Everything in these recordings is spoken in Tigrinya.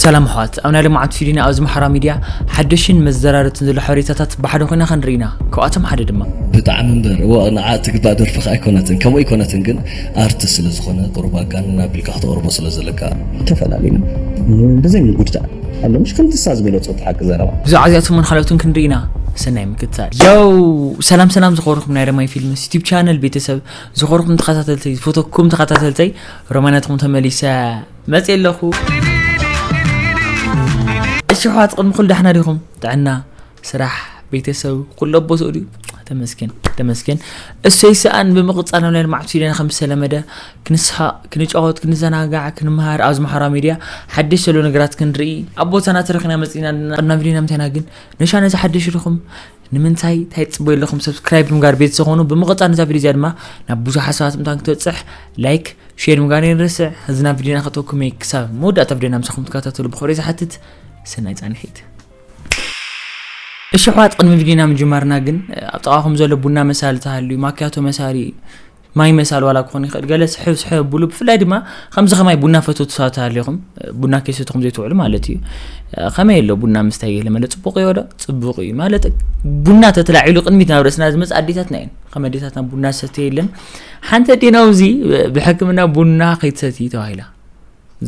ሰላም ኣሕዋት፣ ኣብ ናይ ልምዓት ፊሊና ኣብዚ ማሕበራዊ ሚድያ ሓደሽን መዘራረብትን ዘሎ ሓበሬታታት ብሓደ ኮይና ክንርኢ ኢና። ካብኣቶም ሓደ ድማ ብጣዕሚ እምበር፣ እዋ፣ ንዓ ትግባእ ደርፊ ከኣ ኣይኮነትን፣ ከምኡ ኣይኮነትን፣ ግን ኣርቲስት ስለ ዝኾነ ቁሩብ ኣጋንና ኣቢልካ ክተቕርቦ ስለ ዘለካ። ተፈላለዩና ብዘይ ምጉድዳእ ኣሎ፣ ምሽ ከምቲ ንሳ ዝበለቶ እቲ ሓቂ ዘረባ። ብዛዕባ እዚኣቶምን ካልኦትን ክንርኢ ኢና። ሰናይ ምክትታል። ዮው! ሰላም ሰላም፣ ዝኸበርኩም ናይ ረማይ ፊልምስ ዩቲዩብ ቻነል ቤተሰብ፣ ዝኸበርኩም ተኸታተልተይ፣ ዝፈተኩም ተኸታተልተይ፣ ሮማናትኩም ተመሊሰ መጽእ ኣለኹ። እሺ ኣሕዋት፣ ቅድሚ ኩሉ ዳሕና ዲኹም? ጥዕና፣ ስራሕ፣ ቤተሰብ ኩሉ ኣብ ቦትኡ ድዩ? ተመስገን፣ ተመስገን። እሰይ ሰኣን። ብምቕጻል ናብ ናይ ልምዓት ቪድዮና ከም ዝተለመደ ክንስሓቕ፣ ክንጫወት፣ ክንዘናጋዕ፣ ክንመሃር ኣብዚ ማሕበራዊ ሚድያ ሓድሽ ዘሎ ነገራት ክንርኢ ኣብ ቦታና ተረኺና መጺና ኣለና። ቅድሚ ቪድዮና ምንታይና ግን ነሻ ነዚ ሓድሽ ዲኹም? ንምንታይ እንታይ ትጽበዩ ኣለኹም? ሰብስክራይብ ብምግባር ቤተሰብ ኹኑ። ብምቕጻል ነዛ ቪድዮ እዚኣ ድማ ናብ ብዙሓት ሰባት ምእንታን ክትበጽሕ ላይክ፣ ሼር ምግባር ኣይንረስዕ። ሕዚ ናብ ቪድዮና ከተወኩም እየ። ክሳብ መወዳእታ ቪድዮና ምሳኹም ትከታተሉ ብኽብሪ ዝሓትት ሰናይ ጻንሒት። እሺ ኣሕዋት፣ ቅድሚ ቪድዮና ምጅማርና ግን ኣብ ጥቓኹም ዘሎ ቡና መሳሊ ተሃልዩ፣ ማክያቶ መሳሊ፣ ማይ መሳሊ ዋላ ክኾን ይኽእል፣ ገለ ስሕብ ስሕብ ኣብሉ። ብፍላይ ድማ ከምዚ ከማይ ቡና ፈተውቲ ሰባት ተሃልዩኹም፣ ቡና ከይሰተኹም ዘይትውዕሉ ማለት እዩ። ከመይ ኣሎ ቡና ምስታይ ገለ መለ ጽቡቕ እዩ ዶ? ጽቡቕ እዩ ማለት ቡና ተተላዒሉ ቅድሚት ናብ ርእስና ዝመጽእ ኣዴታትና እየን። ከም ኣዴታትና ቡና ዝሰትየ የለን። ሓንቲ ኣዴና ኣብዚ ብሕክምና ቡና ከይትሰቲ ተባሂላ።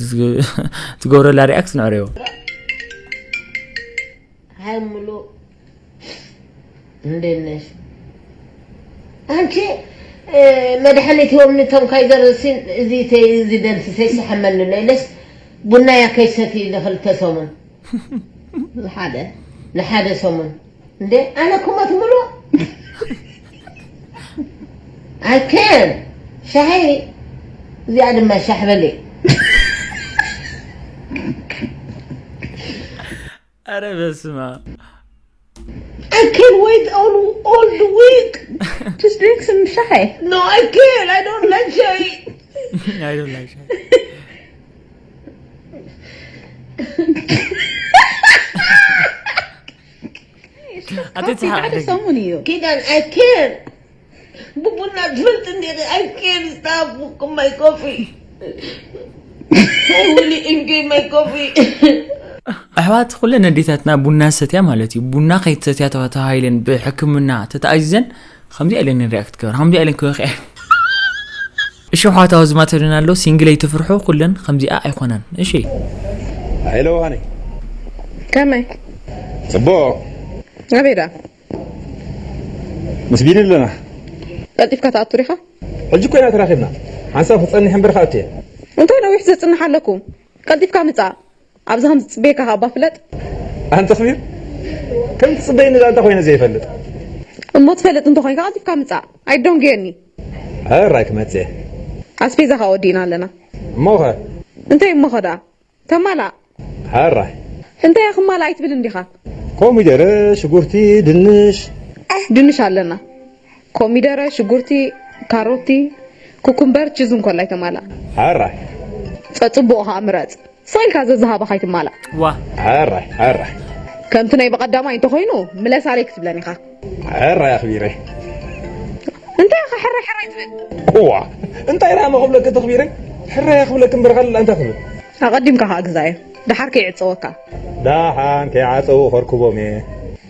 ዝግ-፣ ትገብረላ ሪኣክት ንዕረዮ። ሃይ ሙሉ፣ እንዴት ነሽ? አንቺ፣ እ፣ መድኃኒት ይሆን ቶም ካይዘር ሲን፣ እዚ ተ-፣ እዚ ደምስሰሽ ይሐመኒ ነው ኢለሽ፣ ቡና ያከይ ሰቲ ለኽልተ ሰሙን። ንሓደ፣ ንሓደ ሰሙን። እንዴ፣ ኣነ ኩመት ሙሉ? I can። ሻሂ፣ እዚኣ ድማ ሻሕ በሊ። ኣረ በስማ። I can wait all, all the week. Just drink some ሻሂ። No, I can't. I don't like ሻሂ። I don't like ሻሂ። ኣቲ ሓደ ሰሙን እዩ። ኪዳን፣ I can't። ብቡና ትፈልጥ እንዴ? I can't stop my coffee. I will enjoy my coffee. ኣሕዋት ኩለን ኣዴታትና ቡና ሰትያ ማለት እዩ። ቡና ከይትሰትያ ተባ-፣ ተባሂለን ብሕክምና ተተኣዚዘን ከምዚኣ ኢለን ሪኣክት ክገብር፣ ከምዚኣ ኢለን ክበክዐ። እሺ ኣሕዋት፣ ኣብዚ ማተሪና ኣሎ፣ ሲንግል ኣይትፍርሑ፣ ኩለን ከምዚኣ ኣይኮናን። እሺ። ሄሎ ሃኒ፣ ከመይ ጽቡቕ። ኣበይ ደኣ? ምስ ቢኒ ኣለና። ቀልጢፍካ ትኣቱ ዲኻ? ሕጂ እኮ ኢና ተራኺብና። ሓንሳብ ክጸንሕ እምበር ከኣቱ እየ። እንታይ ነዊሕ ዘጽንሕ ኣለኩም? ቀልጢፍካ ምጻእ። ኣብዚ ከም ዝጽበየካ ከኣ እባ ፍለጥ። ኣንተ ክቢር፣ ከም ትጽበይኒ ደኣ እንታይ ኮይነ ዘይፈልጥ? እሞ ትፈልጥ እንተኾይንካ ቀልጢፍካ ምጻእ። ኣይዶንግየኒ። ሕራይ ክመጽእ እየ። ኣስቤዛ ከኣ ወዲእና ኣለና። እሞኸ? እንታይ እሞኸ ደኣ? ተማላእ። ሕራይ። እንታይ እያ ክማላእ ኣይትብልን ዲኻ? ኮሚደረ፣ ሽጉርቲ፣ ድንሽ። ድንሽ ኣለና። ኮሚደረ፣ ሽጉርቲ፣ ካሮቲ፣ ኩኩምበር፣ ችዝ እንኮላይ ተማላእ። ሕራይ። ጸጽቡቕ ከኣ ምረጽ። ስቕ ኢልካ ዘዝሃበኻ ኣይትማላእ። ዋ። ሕራይ፣ ሕራይ። ከምቲ ናይ ብቐዳማይ እንተኾይኑ ምለሳለይ ክትብለን ኢኻ። ሕራይ ኣኽቢረ። እንታይ ኢኻ ሕራይ ሕራይ ትብል? እዋ፣ እንታይ ደኣ ክብለኪ ተኽቢረ? ሕራይ ክብለኪ እምበር ካልእ እንታይ ክብል? ኣቐዲምካ ከኣ ግዛዮ። ደሓር ከይዕጸወካ። ደሓን ከይዓጸዉ ከርክቦም እየ።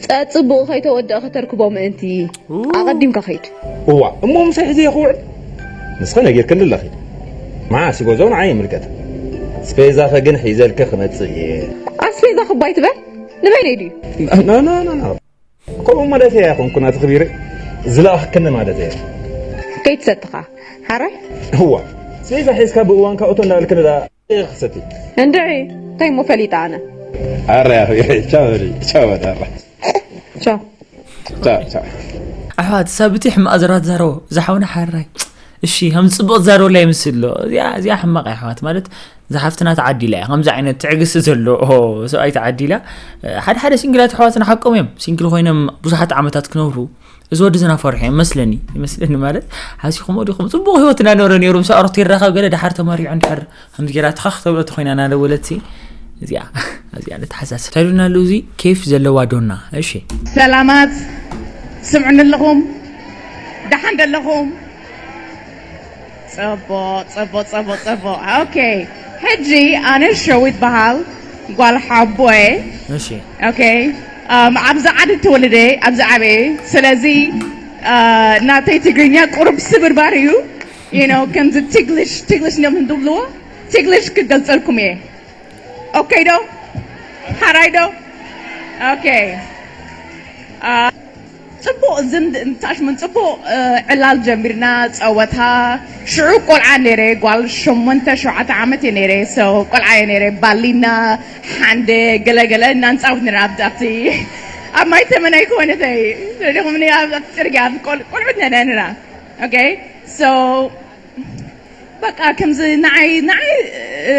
ጸጽቡቕ ከይተወድአ ከተርክቦ ምእንቲ። ኣቐዲምካ ከይድ። እዋ፣ እሞ ምሳይ ሒዘ እየ ክውዕል? ንስኸ ነጊርክኒ ኣለኺ። መዓስ ይጎዞ ንዓይ ይምልከት። ስፔዛኸ ግን ሒዘልኪ ክመጽእ እየ። ኣስቤዛ ክባይ ትበል? ንበይነይ ድዩ? ኖ፣ ኖ፣ ኖ፣ ኖ። ከምኡ ማለት እየ ኣይኮንኩን ኣቲ ክቢረ። ዝለኣኽክኒ ማለት እየ። ከይትሰትኻ። ሓራይ? እዋ፣ ስፔዛ ሒዝካ ብእዋንካ እቶ እንዳበልክኒ ደኣ እየ ክሰቲ። እንድዒ፣ እንታይ እሞ ፈሊጠ ኣነ? ኣረ ኣኽቢረ፣ ቻው በሊ፣ ቻው በሊ፣ ኣረ። ቻው። ቻው፣ ቻው። ኣሕዋት ሳብቲ ሕማቕ ዘረባ ትዛረቦ ዝሓውና ሓራይ። እሺ ከም ጽቡቕ ትዛረበላ ይምስል ኣሎ። እዚኣ እዚኣ ሕማቕ እያ ኣሕዋት፣ ማለት እዛ ሓፍትና ተዓዲላ እያ። ከምዚ ዓይነት ትዕግስቲ ዘሎ ሰብኣይ ተዓዲላ። ሓደ ሓደ ሲንግላት ኣሕዋትና ሓቆም እዮም። ሲንግል ኮይኖም ብዙሓት ዓመታት ክነብሩ እዚ ወዲ ዘና ፈርሑ እዮም መስለኒ፣ ይመስለኒ ማለት ሓሲኹሞ ዲኹም ጽቡቕ ህይወት እናነበረ ነይሩ ምስ ኣሮቱ ይራኸብ ገለ ደሓር ተመሪዑ እንድሕር ከምዚ ጌራ ትኻኽ ተብሎ ተኾይና እናደወለት እዚኣ እዚኣ ንተሓሳስብ እንታይ ሉና ኣለዉ እዚ ኬፍ ዘለዋ ዶና እሺ ሰላማት ስምዑኒ ኣለኹም ደሓን ደለኹም ጸቦ ጸቦ ጸቦ ጸቦ ኦኬ ሕጂ ኣነ ሸዊት በሃል ጓል ሓቦ እየ። እሺ ኦኬ። እም፣ ኣብዚ ዓዲ ተወልደ፣ ኣብዚ ዓበየ። ስለዚ እ፣ ናተይ ትግርኛ ቁሩብ ስብርባር እዩ። You know፣ ከምዚ ትግልሽ ትግልሽ እዮም ዝብልዎ። ትግልሽ ክገልጸልኩም እየ። ኦኬ ዶ? ሓራይ ዶ? ኦኬ። እ፣ ጽቡቕ ዝምድ እንታሽ ምን ጽቡቕ እ፣ ዕላል ጀሚርና ጸወታ። ሽዑ ቆልዓ ነይረ፣ ጓል ሸሞንተ ሸውዓተ ዓመት እየ ነይረ። So ቆልዓ እየ ነይረ። ባሊና ሓንደ ገለገለ እናንጻወት ነና ኣብቲ ኣብቲ ኣብ ማይ ተመናይ ኮነተይ ደኹምኒ ኣብ ኣብቲ ጽርግያ ኣብ ቆል- ቆልዑት ነና ነና። Okay, so በቃ ከምዚ ንዓይ ንዓይ እ፣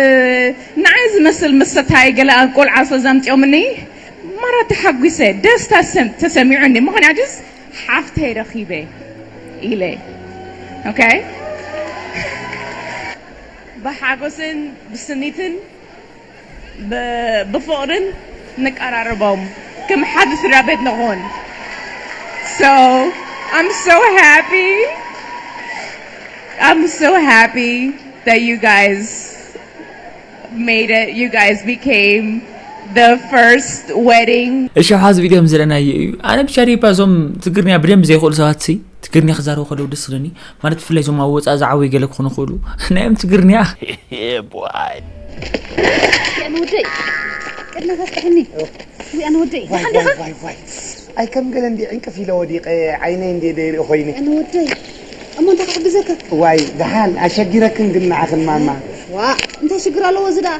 ንዓይ ዝመስል መሰታይ ገለ ኣብ ቆልዓ ስለ ዘምጽኦምኒ ማራ ተሓጒሰ፣ ደስታ ሰም- ተሰሚዑኒ። ምኽንያቱስ ሓፍተይ ረኺበ ኢለ። Okay፣ ብሓጎስን ብስኒትን ብ- ብፍቕርን ንቀራረቦም፣ ከም ሓደ ስድራ ቤት ንኹን። So I'm so happy, I'm so happy that you guys made it, you guys became the first wedding. እሺ፣ ሓዚ ቪድዮ ምስ ዘለናዮ እዩ። ኣነ ብቻ ዲባ እዞም ትግርኛ ብደንብ ዘይኽእሉ ሰባት ሲ ትግርኛ ክዛረቡ ከለዉ ደስ ዝለኒ። ማለት ብፍላይ እዞም ኣብ ወፃእ ዝዓበዩ ገለ ክኾኑ ይኽእሉ። ናዮም ትግርኛ Yeah, boy. ኣነ ወደይ ቅድና ከስጥሕኒ። ኣነ ወደይ ዋይ ደሓን ዲኻ? ዋይ ዋይ ዋይ። ኣይ ከም ገለ እንዲ ዕንቅፍ ኢለ ወዲቐ ዓይነይ እንዲ ደይርኢ ኮይነ። ኣነ ወደይ እሞ እንታይ ክሕግዘካ? ዋይ ደሓን ኣሸጊረክን ግን ንዓኽን ማማ። ዋ እንታይ ሽግር ኣለዎ እዚ ደኣ?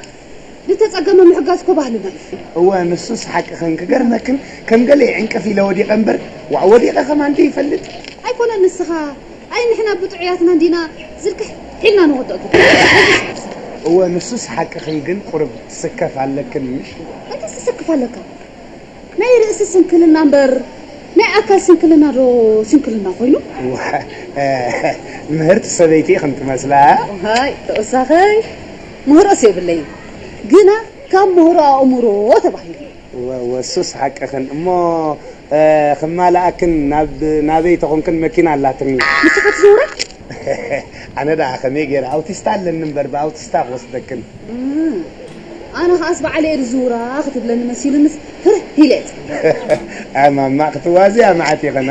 ዝተጸገመ ምሕጋዝ እኮ ባህልና እዩ። እወ ንሱስ ሓቅኽን ክገርመክን ከም ገለ ዕንቅፍ ኢለ ወዲቐ እምበር ዋዕ ወዲቐ ከማን ደይፈልጥ። ኣይኮነን ንስኻ ኣይ ንሕና ብጥዑያትና እንዲና ዝልክሕ ኢልና ንወድቕ። እወ ንሱስ ሓቅኽን ግን ቁርብ ትስከፍ ኣለክን ምሽ? እንታይ ትስክፍ ኣለካ? ናይ ርእሲ ስንክልና እምበር ናይ ኣካል ስንክልና ዶ ስንክልና ኮይኑ? ምህርቲ ሰበይቲ ኢኽን ትመስላ። ሃይ ተወሳኸይ ምህሮስ የብለይን ግና ካብ ምህሮ ኣእምሮ ተባሂሉ። ወሱስ ሓቅኽን እሞ ክማላኣክን ናብ ናበይ ተኾንክን መኪና ኣላትኒ። ንስኻ ትዝውራ? ኣነ ደኣ ከመይ ገይረ ኣውቲስታ ኣለኒ እምበር ብኣውቲስታ ክወስደክን። ኣነ ከኣስ በዓል እየ ዝዝውራ ክትብለኒ መሲሉንስ ህርህ ኢለ እየ። ኣማማ ክትዋዝያ መዓት ይኽን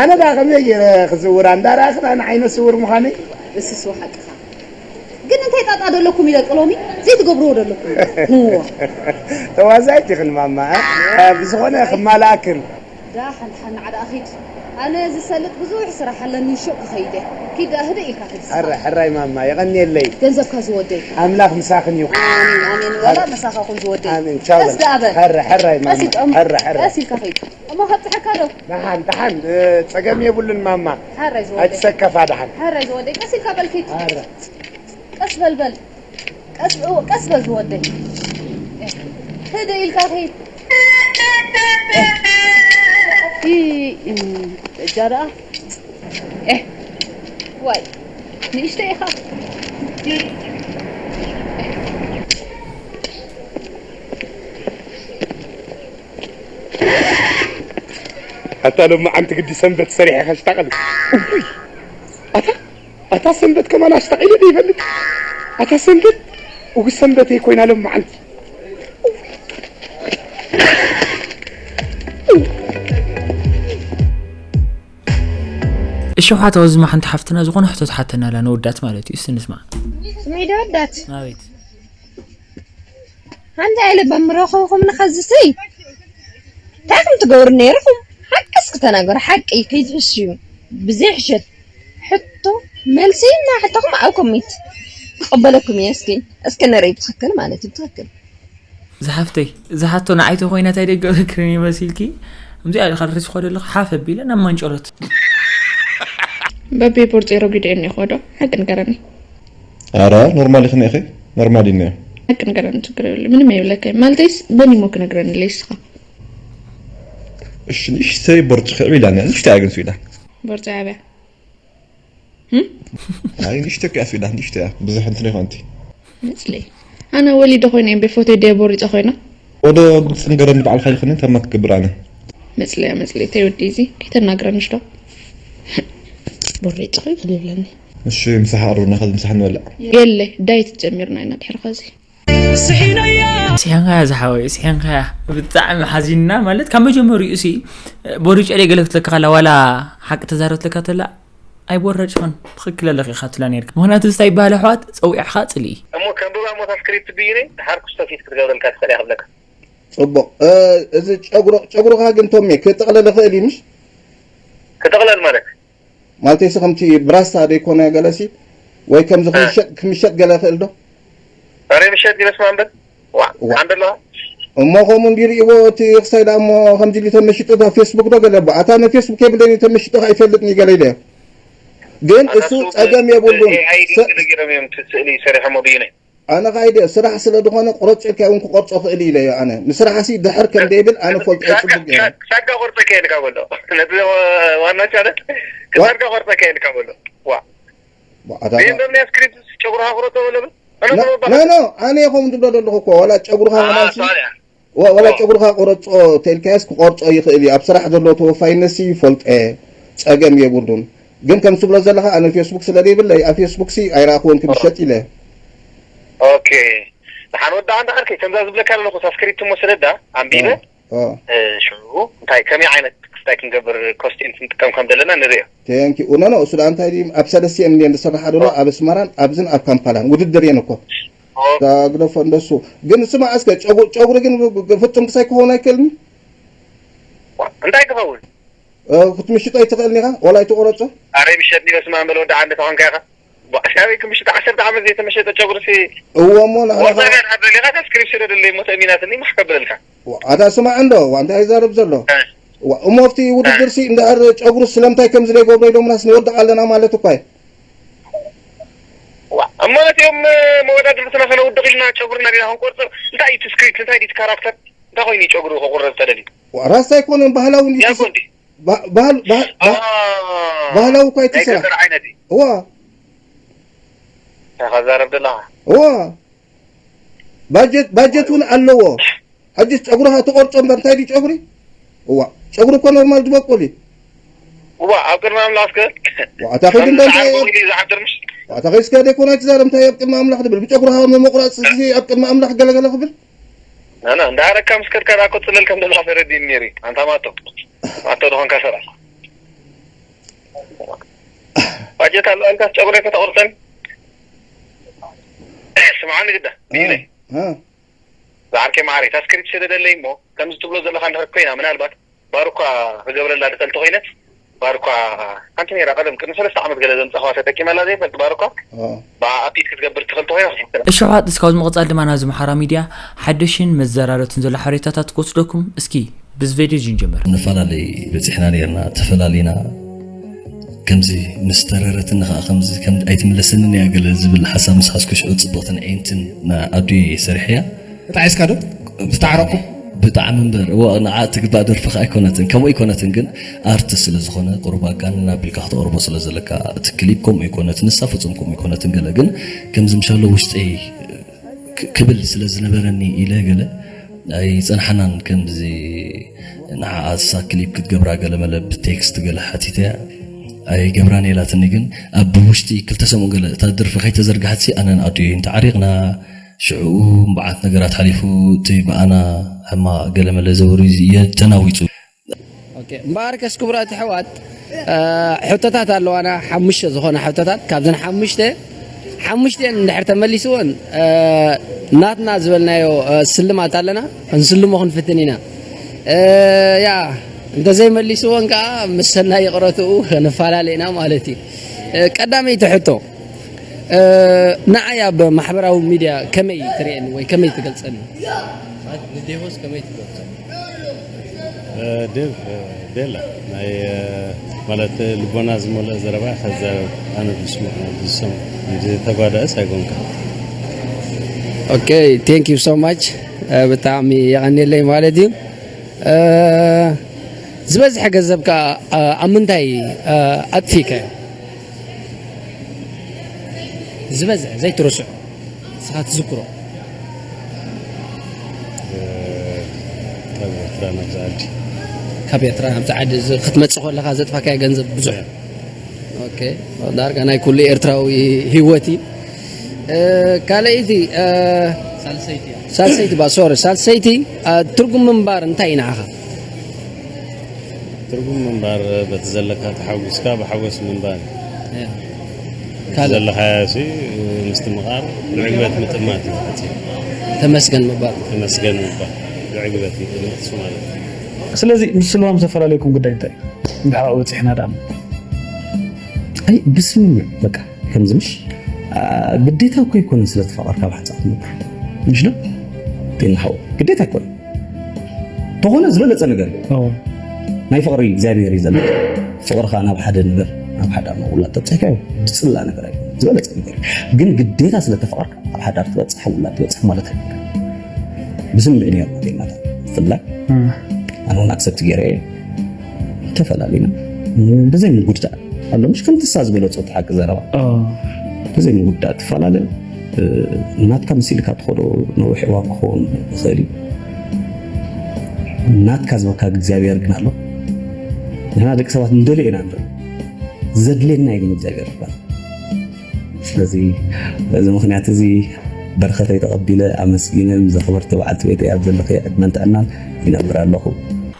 ኣነ ደኣ ከመይ ገይረ ክዝውራ እንዳረኣኽን ኣነ ዓይነ ስውር ምዃነይ። እስስ ሓቅኻ ግን እንታይ ጣጣ ደለኩም እዩ ደቂ ሎሚ ዘይትገብርዎ ደለኩም። ተዋዛይት ይኽን ማማ። ብዝኾነ ክማላኣክን ዳሓን ዳሓን ንዓ ደኣ ኺድ። ኣነ ዝሰልጥ ብዙሕ ስራሕ ኣለኒ ሹቕ ክኸይድ እየ። ኪድ ደኣ ህድእ ኢልካ ኺድ እስኻ። ሕራይ ሕራይ ማማ የቐንየለይ። ገንዘብካ ዝወደይ። ኣምላኽ ምሳኽን ይኹን። ኣሜን ኣሜን ወላ ምሳኻ ኹን ዝወደይ። ኣሜን ቻው ቀስ በል። ደኣ በል። ሕራይ ሕራይ ማማ ቀስ ኢልካ ሕራይ ሕራይ። ቀስ ኢልካ ኺድ። እሞ ከብጽሐካ ዶ? ደሓን ደሓን እ፣ ጸገም የብሉን ማማ። ሕራይ ዝወደይ። ኣይትሰከፋ ደሓን። ሕራይ ዝወደይ ቀስ ኢልካ በል ኪድ። ሕራይ። ቀስ በል በል። ቀስ እው፣ ቀስ በል ዝወደይ። ህደ ኢልካ ኸይድ። እጃ ደኣ ኤህ ዋይ ንእሽተ ኢኻ። ኣታ ሎማዓንቲ ግዲ ሰንበት ሰሪሐ ከሽታቐል። ኣታ ኣታ ሰንበት ከማን ኣሽታቒለ ዶ ይፈልጥ? ኣታ ሰንበት እጉ ሰንበተይ ኮይና ሎማዓንቲ። እሺ ሓታ ወዝማ ሓንቲ ሓፍትና ዝኾነ ሕቶ ትሓተና ኣላ ንወዳት ማለት እዩ። እስቲ ንስማ። ስሚዒ ዶ ወዳት? ኣቤት። ሓንቲ ኣይለ በምረኸብኹም ንኸዝሲ እንታይ ከም ትገብሩ ነይርኹም? ሓቂ እስኪ ተናገሩ። ሓቂ ከይትሕሽዩ ብዘይ ሕሸት ሕቶ መልሲ እና ሕቶኹም ኣብ ኮሜንት ክቕበለኩም እየ። እስኪ እስኪ ንርኢ ብትኽክል ማለት እዩ ብትኽክል ዝሓፍተይ ዝሓቶ ንዓይተ ኮይና ታይ ደገ ክርን ይመሲልኪ እምዚኣ ኢኻ ሪስኮ ደለኹ ሓፍ ኣቢለ ናብ ማንጨሎት በቤ ቦርፀይ ረጒደኒ ይኾዶ ሓቂ ንገረኒ ኣረ ኖርማል ይኽን ኢኺ ኖርማል እዩ ነዮ ሓቂ ንገረኒ ችግር የብሉ ምንም የብለካ ማለተይስ በኒሞ ክነግረኒ ለይስኻ እሺ ንእሽተይ ቦርጭ ክዕብ ኢላኒ ንእሽተይ ኣግንሱ ኢላ ቦርፀይ ዓብያ ኣይ ንእሽተይ ክያፍ ኢላ ንእሽተይ እያ ብዙሕ እንትን ይኾንቲ መፅለይ ኣነ ወሊደ ኮይነ እየ ቤት ፎቶይ ደየ ቦሪፀ ኮይነ ወደ ፅንገረኒ በዓልካ ይኽንን ተማ ክገብር ኣነ መፅለያ መፅለይ ተይ ወዲ እዚ ከይተናግረኒ ሽዶ ቦሪፀ ኮይኑ ክልብለኒ እሺ ምሳሕ ኣሩና ከዚ ምሳሕ ንበልዕ የለ ዳይት ጀሚርና ኢና ድሕሪ ከዚ ስሒናያ። ስሒንካያ ዝሓወይ፣ ስሒንካያ። ብጣዕሚ ሓዚንና፣ ማለት ካብ መጀመሪኡ ሲ ቦሪጨ ደይ ገለ ክትለካ ከላ፣ ዋላ ሓቂ ተዛረብትለካ ተላ ኣይቦረጭኽን፣ ትኽክል ኣለኺ ኢኻ ትብላ ነይርካ። ምኽንያቱ እንታይ ይበሃል ኣሕዋት፣ ጸዊዕኻ ጽልኢ። እሞ ከንብባ እሞ እታ ስክሪፕት ብይነይ፣ ድሓር ክስቶ ፊት ክትገብረልካ ትኽእል እያ ክብለካ። ጽቡቕ። እ፣ እዚ ጨጉሮ-፣ ጨጉርኻ ግን ቶሜ ክጥቕለል ይኽእል እዩ ምሽ? ክጥቕለል ማለት? ማለተይሲ ከምቲ ብራስታ ደይኮነ ገለሲ ወይ ከምዚ እ። ክምሸጥ፣ ክምሸጥ ገለ ይኽእል ዶ? ኧረ ምሸጥ ይበስማ እምበር። ዋ፣ ዋ። ኣንደ ኣለዋ። እሞ ከምኡ እንዲ ርእይዎ እቲ ክሳይ ደኣ እሞ ከምዚ ኢሉ ተመሽጡ እታ ፌስቡክ ዶ ገለ እባ? ኣታ ነ ፌስቡክ የብለኒ ተመሽጡ ከኣ ይፈልጥኒ ገለ ኢለ። ግን ኣታ እሱ እሱ ጸገም የብሉን። ብኤኣይ ሰ- ገለ ገይሮም እዮም እቲ ስእሊ ሰሪሖሞ ብይነይ። ኣነ ኻይደ ስራሕ ስለ ዝኾነ ቁረጽ ኢልካ እውን ክቆርጾ ክእል ኢለ እየ ኣነ። ንስራሕሲ ድሕር ከም ደይብል ኣነ ፈልጦ እየ ጽቡቅ ገይረ። ክሳድካ ቆርጸ ከየልካ በሎ። ነቲ ዋና ቻነል ዋ- ክሳድካ ቆርጸ ከየልካ በሎ። ዋ። ዋ፣ ኣታ ይህን በምንያ ስክሪፕት ጨጉርኻ ቁረጾ በሎ። ኣነ ኖ፣ ተወባኻ። ኖ፣ ኖ፣ ኣነ ይኸም ዝብሎ ዘለኹ እኮ፣ ዋላ ጨጉርኻ ኣዎ፣ ምናልሲ፣ ሶሪ። ዋ-፣ ዋላ ኦ። ጨጉርኻ ቁረጾ ተልካያስ ክቆርጾ ይኽእል እዩ። ኣብ ስራሕ ዘሎ ተወፋይነትሲ ይፈልጦ እየ። ጸገም የብሉን። ግን ከም ትብሎ ዘለኻ ኣነ ፌስቡክ ስለ ዘይብለይ፣ ኣብ ፌስቡክ ሲ ኣይረኣኽዎን ክምሸጥ ኢለ። ኦኬ። ደሓን ወዳኣ እንዳ ዓርከይ፣ ከምዛ ዝብለካ ዘለኹ እታ ስክሪፕት እሞ ስደዳ፣ ኣንቢበ፣ ኦ፣ ኦ። እ፣ ሽዑ እንታይ፣ ከመይ ዓይነት ክስታይ ክንገብር ኮስቲም ክንጥቀም ከም ዘለና ንርእዮ። ቴንክ ዩ። ኖ፣ ኖ፣ እሱ ደኣ እንታይ ድዩ፣ ኣብ ሰለስቲኤን እየን ዝስርሓ ዘሎ፣ ኦ። ኣብ ኣስመራን ኣብዝን ኣብ ካምፓላን ውድድር እየን እኮ። ኦ። እዛ ግደፎ እንደሱ። ግን ስማዕ እስከ፣ ጨጉ-፣ ጨጉሪ ግን ብ-፣ ብ-፣ ፍጹም ክሳይ ክኸውን ኣይክእልን እዩ? ዋ፣ እንታይ ክኸውን? እ፣ ክትምሽጦ ኣይትኽእልን ኢኻ? ዋላ ኣይትቆረጾ? ኣረ፣ ምሸት ዲበ ስማ በል፣ ወዲ ዓንዲ ተኾንካ ኢኻ። ዋ፣ ኣሻበይ ክምሽጥ ዓሰርተ ዓመት ዘይተመሸጠ ጨጉሪ ሲ እዎ፣ እሞ ንሕና ወርታ ከ ጋር ሓደሊኻ፣ ታስክሪፕት ስለ ደለይ፣ ሞ ተእሚናትኒ፣ ማሕ ከብለልካ። ዋ፣ ኣታ ስማዕ እንዶ፣ ዋ፣ እንታይ ይዛረብ ዘሎ? እ። ዋ፣ እሞ ኣብቲ ውድድር ሲ፣ እንድሕር ጨጉሪ ስለምንታይ ከም ዝደይገብሮ ኢሎምናስ ንወድቕ ኣለና ማለት እኳ እዩ። ዋ፣ እሞ ነቲኦም፣ እ፣ መወዳድርትና ከነውድቕ ኢልና ጨጉርና ዲና ክንቆርጽ፣ እንታይ እዩ እቲ ስክሪፕት፣ እንታይ እዩ እቲ ካራክተር? እንታይ ኮይኑ እዩ ጨጉሩ ክቑረጽ ተደልዩ? ዋ፣ ራስታ ኣይኮነን፣ ባህላዊ ያ እንዲቲ ሲ-፣ ጎንዲ። ባ-፣ ባህል-፣ ባህል-፣ ባ-፣ አ፣ ባህላዊ እኳ እቲ ናይ ስራሕ። ገጠር ዓይነት እዩ። እዋ። እንታይ ኸዛረብ ደለኻ? እዋ። ባጀት፣ ባጀት እውን ኣለዎ። ሕጂ ጨጉርኻ ትቆርጾ እምበር እንታይ ድዩ ጨጉሪ? እዋ። ጨጉሪ እኮ ኖርማል ዝበቁል እዩ። እዋ፣ ኣብ ቅድሚ ኣምላኽ እስከ ዋ፣ ኣታ ኸይድ ከምዚ እንደ እንታይ ሰዓር እዩ? በቑሉ እዩ ዝሓድር ምሽ? ዋ፣ ኣታ ኸይድ እስከ ደይኮን ኣይትዛረብ፣ እንታይ ኣብ ቅድሚ ኣምላኽ ትብል? ብጨጉርኻ ምምቑራጽ እዚ ኣብ ቅድሚ ኣምላኽ ገለገለ ክብል? ናና፣ እንዳረካ ምስ ከድካ ደኣ እኮ ጽለል ከም ዘለኻ ተረዲእኒ ነይሩ እዩ። ኣንታ ማቶ። ማቶ ዝኾንካ ሰብኣይ። ባጀት ኣሎ ኣልካስ ጨጉረይ ከተቑርጸኒ? ስምዓኒ ግዳ፣ እ፣ ቢለይ። እ። ዝዓርከይ መዓረይ፣ እታ ስክሪፕት ስደደለይ እሞ፣ ከምዚ ትብሎ ዘለኻ እንድሕር ኮይና፣ ምናልባት ባርኳ ክገብረላ ድኽእል ተኾይነ፣ ባርኳ ሓንቲ ነይራ ቀደም ቅድሚ ሰለስተ ዓመት ገለ ዘምጻኽዋ ተጠቂመላ ዘይፈልጥ ባርኳ፣ ኦ። ብኣ ኣፕዴት ክትገብር ትኽእል ተኾይና ክትፍትና። እሺ ኣሕዋት፣ እስካብ ዝምቕጻል ድማ ናብዚ ምሓራ ሚድያ ሓድሽን መዘራረብትን ዘሎ ሓበሬታታት ክወስደኩም። እስኪ ብዚ ቪድዮ እዚ ንጀምር። ንፈላለይ በጺሕና ነይርና፣ ተፈላሊና። ከምዚ ምስ ተረረትኒ ኸዓ ከምዚ ከም ኣይትምለሰንን እያ ገለ ዝብል ሓሳብ ምስ ሓዝኩ ሽዑ ጽብቕትን ዕይንትን ንኣዱየ ሰሪሐያ። ተጣዒስካ ዶ? ዝተዓረቑ? ብጣዕሚ እምበር። እዎ፣ ንዓ ትግባእ ደርፊ ኸዓ ኣይኮነትን። ከምኡ ኣይኮነትን ግን ኣርት ስለ ዝኾነ ቁሩብ ኣጋንን ኣቢልካ ክተቕርቦ ስለ ዘለካ እቲ ክሊፕ ከምኡ ኣይኮነትን። ንሳ ፍጹም ከምኡ ኣይኮነትን። ገለ ግን ከምዚ ምሻሎ ውሽጠይ ክ-፣ ክብል ስለ ዝነበረኒ ኢለ ገለ ኣይጸንሓናን። ከምዚ ንዓኣ እሳ ክሊፕ ክትገብራ ገለ መለ ብቴክስት ገለ ሓቲተያ ኣይገብራን ኢላትኒ። ግን ኣብ ውሽጢ ክልተ ሰሙን ገለ እታ ደርፊ ከይተዘርግሓትሲ ኣነን ኣዱየይን ተዓሪቕና። ሽዑ እምበዓት ነገራት ሓሊፉ እቲ ብኣና ሕማቕ ገለ መለ ዘውሪ ተናዊጹ። ኦኬ፣ እምበኣርከስ ክቡራት ኣሕዋት፣ እ፣ ሕቶታት ኣለዋና፣ ሓሙሽተ ዝኾና ሕቶታት። ካብዘን ሓሙሽተ፣ ሓሙሽተን እንድሕር ተመሊስወን፣ እ፣ ናትና ዝበልናዮ፣ እ፣ ስልማት ኣለና፣ ክንስልሞ ክንፍትን ኢና። እ፣ ያ፣ እንተዘይመሊስወን ከዓ ምስ ሰናይ ይቕረትኡ ክንፈላለ ኢና ማለት እዩ። እ፣ ቀዳመይቲ ሕቶ፣ እ፣ ንዓይ ኣብ ማሕበራዊ ሚድያ ከመይ ትርእየኒ ወይ ከመይ ትገልጸኒ? ንዴቮስ ከመይ ትገልጾ? እ፣ ዴቭ፣ እ፣ ቤላ፣ ናይ፣ እ፣ ማለት፣ እ፣ ልቦና ዝመልኦ ዘረባ ከዛረብ ኣነ ዝስምዖ፣ ዝሰምዖ። እንጂ ተጓዳእስ ኣይኮንካ። ኦኬ፣ thank you so much። እ፣ ብጣዕሚ የቐንየለይ ማለት እዩ። እ፣ ዝበዝሐ ገንዘብካ፣ እ፣ ኣብ ምንታይ፣ እ፣ ኣጥፊእካዮ? ዝበዝሐ ዘይትርስዖ፣ ንስኻ ትዝክሮ? እ፣ ካብ ኤርትራ ናብዚ ዓዲ። ካብ ኤርትራ ናብዚ ዓዲ ዝ-፣ ክትመጽእ ከለኻ ዘጥፋካዮ ገንዘብ ብዙሕ? ኦኬ፣ ዳርጋ ናይ ኩሉ ኤርትራዊ ህይወት እዩ። እ፣ ካልኣይቲ፣ እ፣ ሳልሰይቲ ባ ሶሪ ሳልሰይቲ። ትርጉም ምንባር እንታይ እዩ ንዓኻ? ትርጉም ምንባር በቲ ዘለካ ተሓጒስካ ብሓጎስ ምንባር። ካልእ ዘለኻዮ ሲ ምስትምቓር፣ ብዕግበት ምጥማት እዩ። እቲ ተመስገን ምባል። ተመስገን ምባል ብዕግበት ምጥማት እሱ ማለት እዩ። ስለዚ ምስ ልዋም ዘፈላለየኩም ጉዳይ እንታይ እዩ? እንድሕር ኣብኡ በፂሕና ደኣ። ኣይ ብስምምዕ በቃ ከምዚ ምሽ ግዴታ እኮ ኣይኮነን። ስለተፋቐርካ ብሓንሳብ ትነብር ምሽ ዶ? ጤና ሓው ግዴታ ኣይኮነን። ተኾነ ዝበለፀ ነገር እዩ። ናይ ፍቕሪ እግዚኣብሔር እዩ ዘሎ። ፍቕርኻ ናብ ሓደ ነገር ናብ ሓደ ኣብ ውላድ ተብፅሕካ እዩ ዝፅላእ ነገር ኣይኮነን። ዝበለፀ ነገር እዩ። ግን ግዴታ ስለተፋቐርካ ኣብ ሓዳር ትበፅሕ ውላድ ትበፅሕ ማለት ኣይኮነን። ብስምምዕ ነይሩ ዜናታት ብፍላይ ኣነ እውን ኣክሰፕት ገይረ እየ። ተፈላለዩና ብዘይ ምጉድዳእ ኣሎ ምሽ ከምቲ እሳ ዝበለፆ እቲ ሓቂ ዘረባ ብዘይ ምጉዳእ ትፈላለ ናትካ መሲልካ ትኸዶ ነዊሕ እዋን ክኸውን ይኽእል እዩ። ናትካ ዝበካ እግዚኣብሔር ግን ኣሎ። ንሕና ደቂ ሰባት ንደልዮ ኢና ንርኢ፣ ዘድልየና እዩ ግን እግዚኣብሔር ይባል። ስለዚ በዚ ምክንያት እዚ በረኸተይ ተቐቢለ ኣመስጊነ ምስ ዘኽበርቲ በዓልቲ ቤተይ ኣብ ዘለኽዮ ዕድመን ጥዕናን ይነብር ኣለኹ።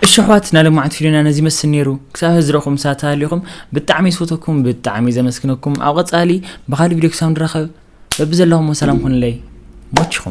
እሺ ኣሕዋት፣ ናይ ሎማዓንቲ ቪድዮና ነዚ ይመስል ነይሩ። ክሳብ ሕዚ ዝረኹም ሳት ሃሊኹም ብጣዕሚ ዝፈተኩም ብጣዕሚ ዘመስግነኩም። ኣብ ቀጻሊ ብኻልእ ቪድዮ ክሳብ ንራኸብ በብዘለኹሞ ሰላም ኩኑለይ። ሞችኹም።